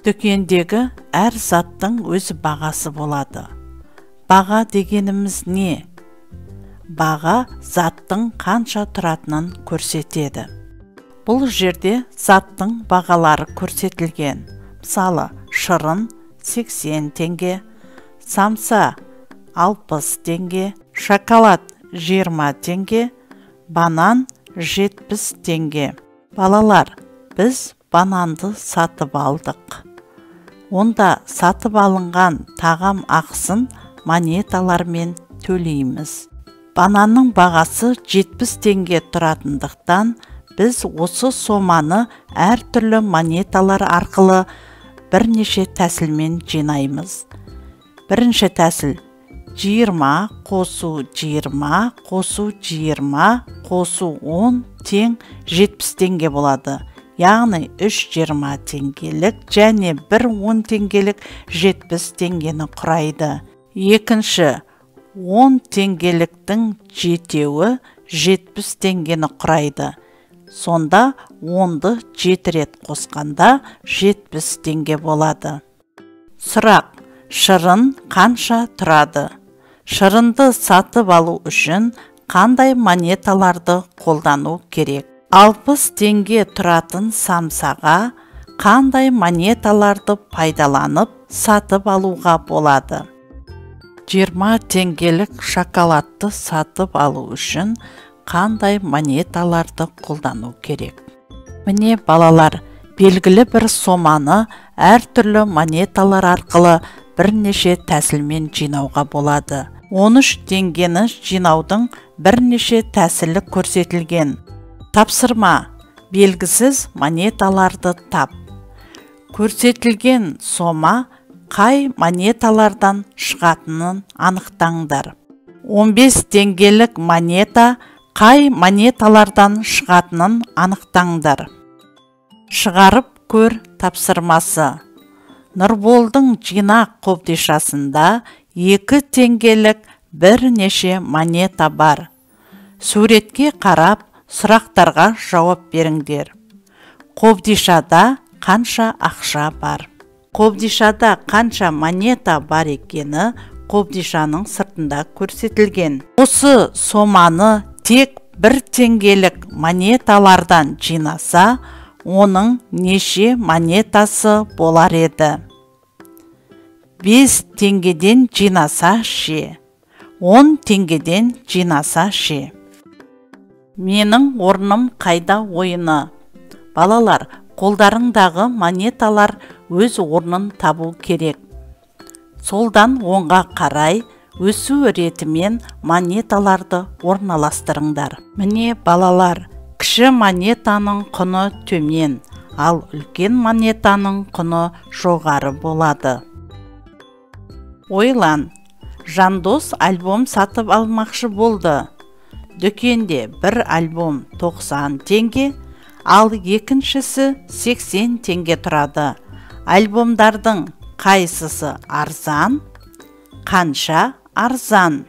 Дүкендегі әр заттың өз бағасы болады. Баға дегеніміз не? Баға заттың қанша тұратынын көрсетеді. Бұл жерде заттың бағалары көрсетілген. Мысалы, шырын 80 теңге, самса 60 теңге, шоколад 20 теңге, банан 70 теңге. Балалар, біз бананды сатып алдық. Онда сатып алынған тағам ақысын монеталармен төлейміз. Бананның бағасы 70 теңге тұратындықтан, біз осы соманы әртүрлі монеталар арқылы бірнеше тәсілмен жинаймыз. Бірінші тәсіл: 20 қосу 20 қосу 20 қосу 10 тең 70 теңге болады. Яғни 3 20 теңгелік және 1 10 теңгелік 70 теңгені құрайды. Екінші, 10 теңгеліктің жетеуі 70 теңгені құрайды. Сонда 10-ды 7 рет қосқанда 70 теңге болады. Сұрақ: шырын қанша тұрады? Шырынды сатып алу үшін қандай монеталарды қолдану керек? 60 теңге тұратын самсаға қандай монеталарды пайдаланып сатып алуға болады? 20 теңгелік шоколадты сатып алу үшін қандай монеталарды қолдану керек? Міне, балалар, белгілі бір соманы әртүрлі монеталар арқылы бірнеше тәсілмен жинауға болады. 13 теңгені жинаудың бірнеше тәсілі көрсетілген. Тапсырма: белгісіз монеталарды тап. Көрсетілген сома қай монеталардан шығатынын анықтаңдар. 15 теңгелік монета қай монеталардан шығатынын анықтаңдар. Шығарып көр тапсырмасы. Нұрболдың жинақ қобдишасында 2 теңгелік бірнеше монета бар. Суретке қарап, сұрақтарға жауап беріңдер. Қобдишада қанша ақша бар? Қобдишада қанша монета бар екені қобдишаның сыртында көрсетілген. Осы соманы тек 1 теңгелік монеталардан жинаса, оның неше монетасы болар еді? 5 теңгеден жинаса ше? 10 теңгеден жинаса ше? Менің орным қайда ойыны. Балалар, қолдарыңдағы монеталар өз орнын табу керек. Солдан оңға қарай өсу ретімен монеталарды орналастырыңдар. Міне, балалар, кіші монетаның құны төмен, ал үлкен монетаның құны жоғары болады. Ойлан. Жандос альбом сатып алмақшы болды. Дүкенде бір альбом 90 теңге, ал екіншісі 80 теңге тұрады. Альбомдардың қайсысы арзан? Қанша арзан?